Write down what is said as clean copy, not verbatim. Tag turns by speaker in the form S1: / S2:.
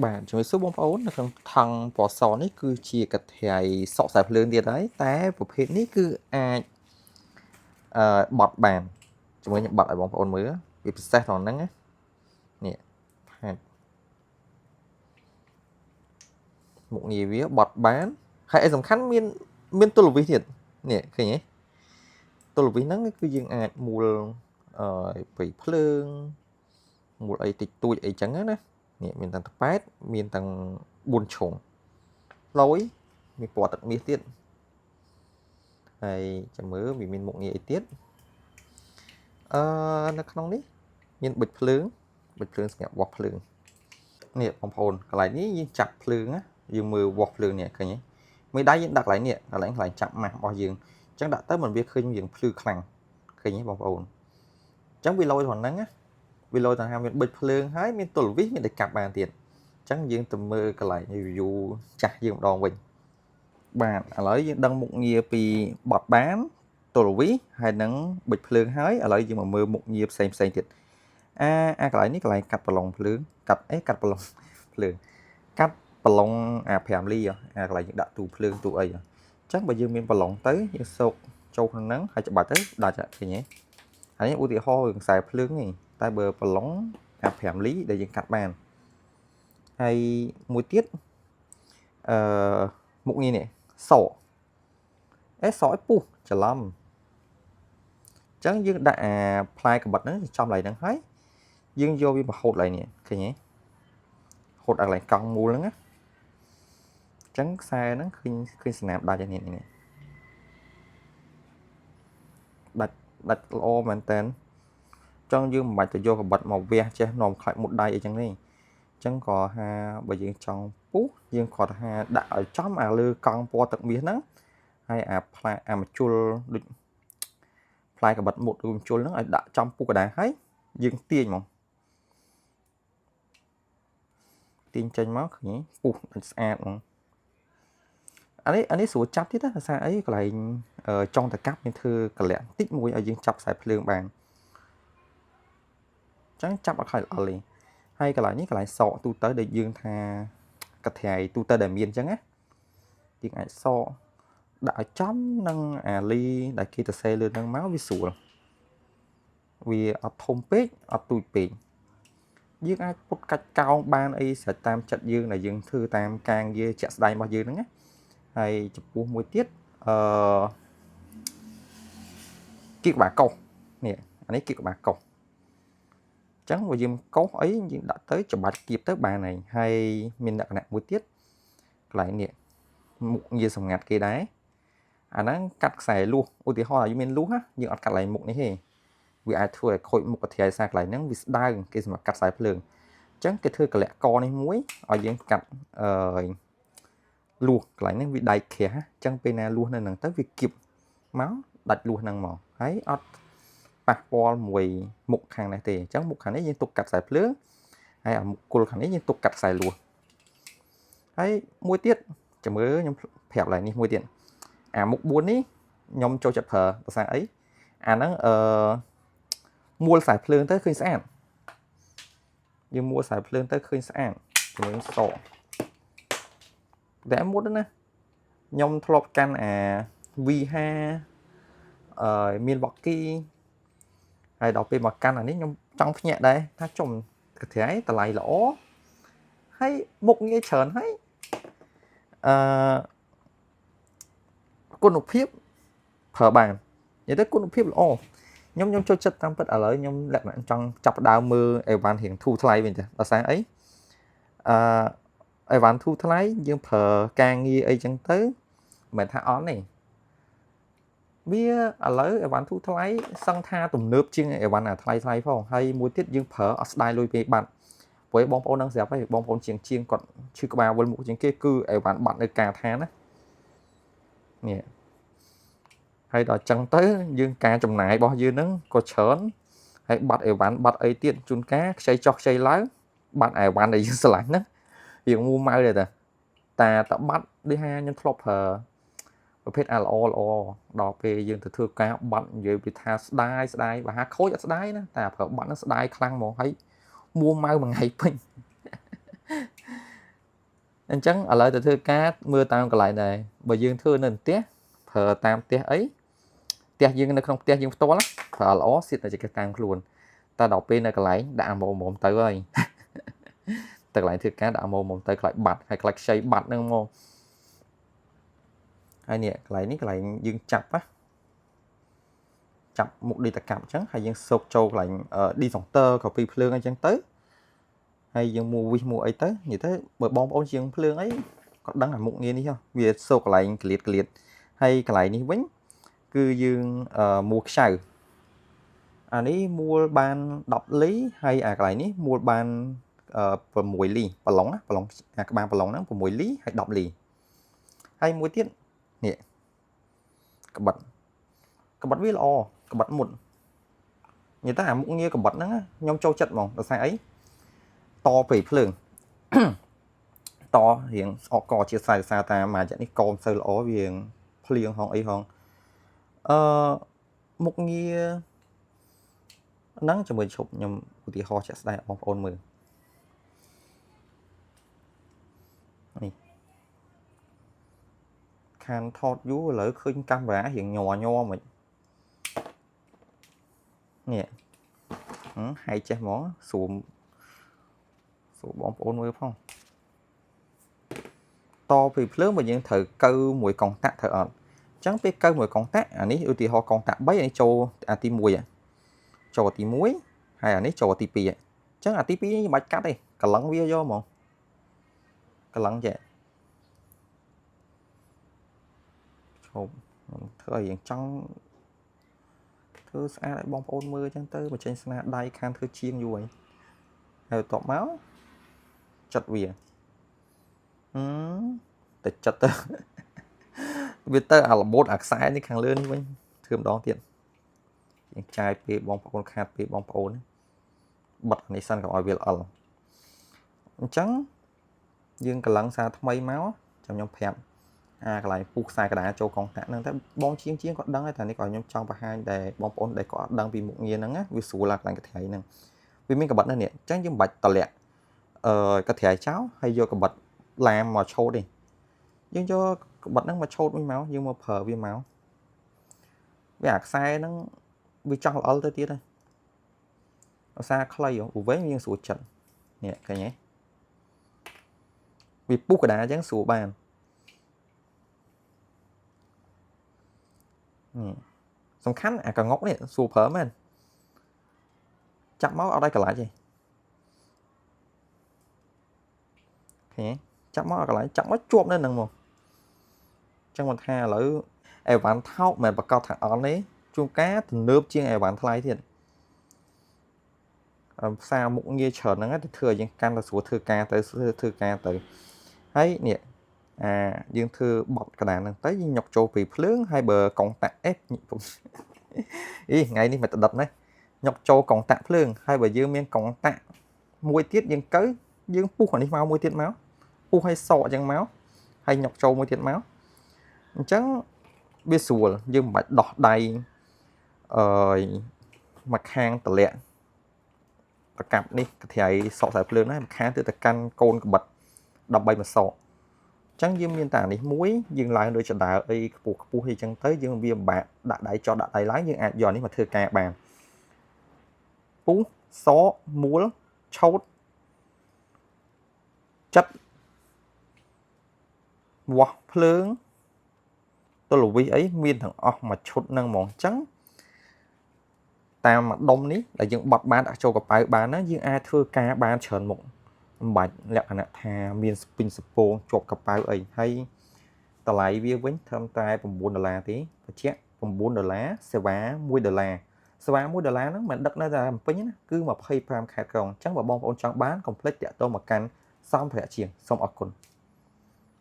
S1: បាទជំរាបសួរបងប្អូននៅក្នុងថង់ពណ៌សនេះគឺជាកន្ត្រៃសក់ខ្សែភ្លើងទៀតហើយតែប្រភេទនេះគឺអាចបត់បានជាមួយខ្ញុំបត់ឲ្យបងប្អូនមើលវាពិសេសត្រង់ហ្នឹងណានេះផាច់មុខងារវាបត់បានហើយអីសំខាន់មានទូលវិសទៀតនេះឃើញទេទូលវិសហ្នឹងគឺយើងអាចមូលពីភ្លើងមូលអីតិចតួចអីចឹងណានេះមានទាំងតប៉ែតមានទាំង4ឆុងលយមានពណ៌ទឹកមាសទៀតហើយចាំមើលវាមានមុខងារអីទៀតនៅក្នុងនេះមានប៊ិចភ្លើងប៊ិចភ្លើងសម្រាប់វាស់ភ្លើងនេះបងប្អូនកន្លែងនេះយើងចាប់ភ្លើងណាយើងមើលវាស់ភ្លើងនេះឃើញទេមេដៃយើងដាក់កន្លែងនេះកន្លែងចាប់ម៉ាស់របស់យើងអញ្ចឹងដាក់ទៅមិនវាឃើញយើងភ្លឺខ្លាំងឃើញទេបងប្អូនអញ្ចឹងវាលយត្រង់ហ្នឹងណាវាលយត្រង់ថាមានប៊ិចភ្លើងហើយមានទល់វិសមានតែកាប់បានទៀតអញ្ចឹងយើងទៅមើលកន្លែង review ចាស់យើងម្ដងវិញបាទឥឡូវយើងដឹងមុខងារពីបត់បានទល់វិសហើយនឹងប៊ិចភ្លើងហើយឥឡូវយើងមកមើលមុខងារផ្សេងផ្សេងទៀតអាអាកន្លែងនេះកន្លែងកាត់ប្រឡងភ្លើងកាត់អេកាត់ប្រឡងភ្លើងកាត់ប្រឡងអា5លីអាកន្លែងយើងដាក់ទូភ្លើងទូអីអញ្ចឹងបើយើងមានប្រឡងទៅយើងសោកចូលក្នុងហ្នឹងហើយច្បាច់ទៅដាច់ឃើញទេហើយឧទាហរណ៍រឿងខ្សែភ្លើងនេះតែបើប្រឡងអា5លីដែលយើងកាត់បានហើយមួយទៀតអឺមុខងារនេះសក់អេសក់ឲ្យពុះច្រឡំអញ្ចឹងយើងដាក់អាផ្លែកបិតហ្នឹងចំឡៃហ្នឹងហើយយើងយកវាមកហូតឡៃនេះឃើញទេហូតអាកន្លែងកង់មូលហ្នឹងណាអញ្ចឹងខ្សែហ្នឹងឃើញឃើញស្នាមដាច់នេះនេះដាច់ដាច់ល្អមែនតើចង់យើងមិនបាច់ទៅយកកបិតមកវះចេះនាំខ្លាច់មុតដៃអីចឹងទេអញ្ចឹងក៏ហាបើយើងចង់ពុះយើងគ្រាន់តែហាដាក់ឲ្យចំអាលើកង់ពណ៌ទឹកមាសហ្នឹងហើយអាផ្លែអាមជុលដូចផ្លែកបិតមុតឬមជុលហ្នឹងឲ្យដាក់ចំពុះកដាហើយយើងទាញហ្មងទាញចេញមកឃើញពុះដាច់ស្អាតហ្មងអានេះស្រួលចាប់ទៀតណាភាសាអីកន្លែងចុងតកាប់មានធ្វើកលៈតិចមួយឲ្យយើងចាប់ខ្សែភ្លើងបានអញ្ចឹងចាប់អត់ខ្លាចល្អទេហើយកន្លែងនេះកន្លែងសក់ទូទៅដែលយើងថាកត្រៃទូទៅដែលមានអញ្ចឹងណាយើងអាចសក់ដាក់ឲ្យចំនឹងអាលីដែលគេទៅសេលើនឹងមកវាស្រួលវាអត់ធំពេកអត់ទូចពេកយើងអាចពុតកាច់កោងបានអីស្រេចតាមចិត្តយើងដែលយើងធ្វើតាមការងារជាក់ស្ដែងរបស់យើងហ្នឹងណាហើយចំពោះមួយទៀតអឺគៀកក្បាលកោសនេះអានេះគៀកក្បាលកោសអញ្ចឹងបើយើងកោសអីយើងដាក់ទៅច្បាច់គៀបទៅបានហើយហើយមានលក្ខណៈមួយទៀតកន្លែងនេះមុខងារសម្ងាត់គេដែរអាហ្នឹងកាត់ខ្សែលួសឧទាហរណ៍ឲ្យមានលួសណាយើងអត់កាត់កន្លែងមុខនេះទេវាអាចធ្វើឲ្យខូចមុខកធិយសារកន្លែងហ្នឹងវាស្ដើងគេសម្រាប់កាត់ខ្សែភ្លើងអញ្ចឹងគេធ្វើកលៈកនេះមួយឲ្យយើងកាត់អឺលួសកន្លែងហ្នឹងវាដែកក្រាស់អញ្ចឹងពេលណាលួសនៅហ្នឹងទៅវាគៀបមកដាច់លួសហ្នឹងមកហើយអត់ប៉ះពាល់មួយមុខខាងនេះទេអញ្ចឹងមុខខាងនេះយើងទុកកាត់ខ្សែភ្លើងហើយអាមុខគល់ខាងនេះយើងទុកកាត់ខ្សែលួសហើយមួយទៀតចាំមើលខ្ញុំប្រាប់ឡើងនេះមួយទៀតអាមុខ4នេះខ្ញុំចូលចិត្តប្រើភាសាអីអាហ្នឹងអឺមួលខ្សែភ្លើងទៅឃើញស្អាតយើងមួលខ្សែភ្លើងទៅឃើញស្អាតជាមួយនឹងសក់តែមុតណាខ្ញុំធ្លាប់កាន់អា V5 អឺមានបកគីហើយដល់ពេលមកកាន់អានេះខ្ញុំចង់ភ្ញាក់ដែរថាចំកត្រៃតម្លៃល្អហើយមុខងារច្រើនហើយអឺគុណភាពប្រើបាននិយាយទៅគុណភាពល្អខ្ញុំខ្ញុំចូលចិត្តតាមពិតឥឡូវខ្ញុំលក្ខណៈចង់ចាប់ផ្ដើមមើលអីវ៉ាន់រៀងធូរថ្លៃវិញចាដោយសារអីអឺអីវ៉ាន់ធូរថ្លៃយើងប្រើការងារអីចឹងទៅមិនមែនថាអត់ទេវាឥឡូវអីវ៉ាន់ធូរថ្លៃសឹងថាទំនើបជាងអីវ៉ាន់អាថ្លៃថ្លៃផងហើយមួយទៀតយើងប្រើអត់ស្ដាយលុយពេលបាត់ព្រោះបងប្អូននឹងស្រាប់ហើយបងប្អូនជាងជាងគាត់ឈឺក្បាលវិលមុខជាងគេគឺអីវ៉ាន់បាត់នៅការដ្ឋានណានេះហើយដល់ចឹងទៅយើងការចំណាយរបស់យើងហ្នឹងក៏ច្រើនហើយបាត់អីវ៉ាន់បាត់អីទៀតជួនកាលខ្ចីចុះខ្ចីឡើងបាត់អីវ៉ាន់ដែលយើងស្រឡាញ់ហ្នឹងរៀងមួម៉ៅដែរតាតាតបាត់ដូចថាខ្ញុំធ្លាប់ប្រើប្រភេទអាល្អល្អដល់ពេលយើងទៅធ្វើការបាត់និយាយពីថាស្ដាយស្ដាយបើហាខូចអត់ស្ដាយណាតែប្រើបាត់ហ្នឹងស្ដាយខ្លាំងហ្មងហើយមួម៉ៅមួយថ្ងៃពេញ អញ្ចឹងឥឡូវទៅធ្វើការមើលតាមកន្លែងដែរបើយើងធ្វើនៅផ្ទះប្រើតាមផ្ទះអីផ្ទះយើងនៅក្នុងផ្ទះយើងផ្ទាល់ប្រើល្អសៀតនៅចង្កេះតាមខ្លួនតែដល់ពេលនៅកន្លែងដាក់មុំមុំទៅហើយតែកន្លែងធ្វើការដាក់មុំមុំទៅខ្លាចបាត់ហើយខ្លាចខ្ចីបាត់ហ្នឹងមកហើយនេះកន្លែងនេះកន្លែងយើងចាប់ណាចាប់មុខឌីតកាប់អញ្ចឹងហើយយើងស៊កចូលកន្លែង disjoncteur កាពីភ្លើងអីចឹងទៅហើយយើងមួវិសមួអីទៅនិយាយទៅបើបងប្អូនជាងភ្លើងអីក៏ដឹងអាមុខងារនេះវាស៊កកន្លែងក្លៀតក្លៀតហើយកន្លែងនេះវិញគឺយើងមួខ្ចៅអានេះមួលបាន10លីហើយអាកន្លែងនេះមួលបាន6លីប្រឡុងប្រឡុងអាក្បាលប្រឡុងហ្នឹង6លីហើយ10លីហើយមួយទៀតនេះក្បិតក្បិតវាល្អក្បិតមុតនិយាយទៅអាមុខងារក្បិតហ្នឹងខ្ញុំចូលចិត្តហ្មងដោយសារអីតពេលភ្លើងតរៀងស្អកកជាខ្សែសារតាមមួយរយៈនេះកមិនសូវល្អវាភ្លៀងហងអីហងអឺមុខងារហ្នឹងជាមួយឈប់ខ្ញុំឧទាហរណ៍ជាក់ស្ដែងបងប្អូនមើលនេះខានថតយូរឥឡូវឃើញកាមេរ៉ារៀងញ័រញ័រមិននេះហើយចេះហ្មងស្រួលស្រួលបងប្អូនមើលផងតពីភ្លើងបើយើងត្រូវកៅមួយកុងតាក់ត្រូវអត់អញ្ចឹងពេលកៅមួយកុងតាក់អានេះឧទាហរណ៍កុងតាក់3អានេះចូលអាទី1ចូលទី1ហើយអានេះចូលទី2អញ្ចឹងអាទី2នេះមិនបាច់កាត់ទេកន្លងវាយកហ្មងកន្លងចេះឈប់ធ្វើឲ្យយើងចង់ធ្វើស្អាតឲ្យបងប្អូនមើលអញ្ចឹងទៅបញ្ចេញស្នាដៃខានធ្វើជាងយូរហើយហើយតបមកចិត្តវាតែចិត្តទៅវាទៅអារបូតអាខ្សែនេះខាងលើនេះវិញធ្វើម្ដងទៀតយើងចាយពេលបងប្អូនខាតពេលបងប្អូនបិទអានេះសិនកុំឲ្យវាល្អិលអញ្ចឹងយើងកន្លងសារថ្មីមកចាំខ្ញុំប្រាប់អាកន្លែងពុះខ្សែកដាចូលកុងតាក់ហ្នឹងតែបងជាងជាងគាត់ដឹងហើយតែនេះក៏ខ្ញុំចង់បង្ហាញដែរបងប្អូនដែលគាត់អត់ដឹងពីមុខងារហ្នឹងណាវាស្រួលអាកន្លែងកន្ត្រៃហ្នឹងវាមានកបិតនៅនេះអញ្ចឹងយើងមិនបាច់តម្លាក់អឺកន្ត្រៃចោលហើយយកកបិតឡាមមកឆូតទេយើងយកកបិតហ្នឹងមកឆូតវិញមកយើងមកប្រើវាមកវាអាខ្សែហ្នឹងវាចង់ល្អិលទៅទៀតហើយឧស្សាហ៍ខ្លីវែងយើងស្រួលចិត្តនេះឃើញទេវាពុះកដាអញ្ចឹងស្រួលបានសំខាន់អាកងុកនេះស្រួលប្រើមែនចាប់មកអត់ឲ្យកន្លាច់ទេឃើញចាប់មកអត់កន្លែងចាប់មកជាប់នៅហ្នឹងមកអញ្ចឹងមិនថាឥឡូវអីវ៉ាន់ថោកមិនប្រកាសថាអន់ទេជួនកាលទំនើបជាងអីវ៉ាន់ថ្លៃទៀតផ្សារមុខងារច្រើនហ្នឹងទៅធ្វើឲ្យយើងកាន់តែស្រួលធ្វើការទៅធ្វើការទៅហើយនេះអាយើងធ្វើបត់កដានហ្នឹងទៅយើងញុកចូលពីភ្លើងហើយបើកុងតាក់អេអីថ្ងៃនេះមិនដិតណាញុកចូលកុងតាក់ភ្លើងហើយបើយើងមានកុងតាក់មួយទៀតយើងកៅយើងពុះអានេះមកមួយទៀតមកពុះឲ្យសក់អញ្ចឹងមកហើយញុកចូលមួយទៀតមកអញ្ចឹងវាស្រួលយើងមិនបាច់ដោះដៃអឺមកខាងតម្លាក់ប្រកាប់នេះកន្ត្រៃសក់ខ្សែភ្លើងហ្នឹងមួយខាងទៅតែកាន់កូនកបិតដើម្បីមកសក់អញ្ចឹងយើងមានតែអានេះមួយយើងឡើងដូចចដើអីខ្ពស់ខ្ពស់អីចឹងទៅយើងវាពិបាកដាក់ដៃចោះដាក់ដៃឡើងយើងអាចយកនេះមកធ្វើការបានពុះសក់មួលឆូតចិត្តវាស់ភ្លើងទលវិសអីមានទាំងអស់មួយឈុតហ្នឹងហ្មងអញ្ចឹងតាមម្ដុំនេះដែលយើងបត់បានដាក់ចូលកប៉ៅបានណាយើងអាចធ្វើការបានច្រើនមុខមិនបាច់លក្ខណៈថាមានស្ពីងសពងជាប់កប៉ៅអីហើយតម្លៃវាវិញត្រឹមតែ9ដុល្លារទេបញ្ជាក់9ដុល្លារសេវា1ដុល្លារសេវា1ដុល្លារហ្នឹងមិនដឹកនៅតែភ្នំពេញណាគឺ25ខេត្តក្រុងអញ្ចឹងបើបងប្អូនចង់បានកុំភ្លេចតាក់ទងមកកាន់សម្ភារៈជាងសូមអរគុណ។